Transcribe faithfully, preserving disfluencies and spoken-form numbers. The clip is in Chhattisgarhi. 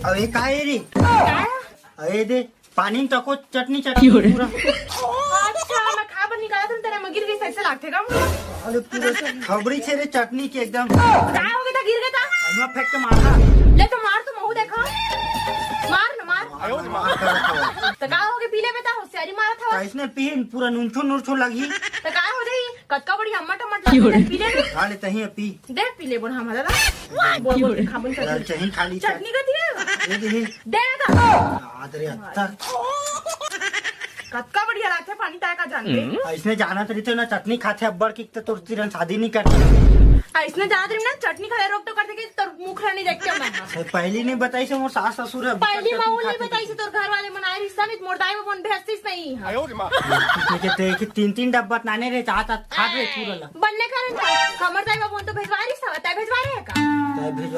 अबे का हे रे? का? अरे दे, पानी में तको चटनी चटनी पूरा। अच्छा, मैं खा बर निकाला था, तेरे में गिर गई, सही से लागथे का मुझे? अरे पूरा खबरी छे रे चटनी के एकदम। का हो गया था, गिर गया था? अइमा फेंक के मारा। ले तो मार, तो महू देखा। मार न मार। मार, मार, मार, मार। तो का हो गया, पी ले बेटा, होशियारी मारा था। तो इसने पीन पूरा नुनछो नुरछो लगी। तो का हो जाई? कतका बड़ी अम्मट अम्मट लगी, पी ले। खा ले तही पी। देख पी ले बोल, हम हला। बोल बोल के खाबन चटनी। चही खा ली। चटनी का दिया? ये दे। दे का? आ, तेरे हत्ता। कतका बढ़िया लागथे पानी ताय का जानते। अइसने जानत रहिते ना, चटनी खाथे अब्बड़ की, तो तोर तीरन शादी नहीं करते। अइसने जानत रही ना, चटनी खाए रोक तो करते कि तोर मुख नहीं देखते मैं। पहली नहीं बताई से मोर सास ससुर है। पहली माहौल नहीं बताई से तोर घर वाले मन आए रिश्ता नहीं, मोर दाई बाबू भेजतीस नहीं है। ठीक है, तो एक तीन तीन डब्बा नाने रे, चाहत खा रे पूरा ला। बनने का रहता, हमर दाई बाबू तो भेजवा रिश्ता, तय भेजवा रहे का? तय भेजवा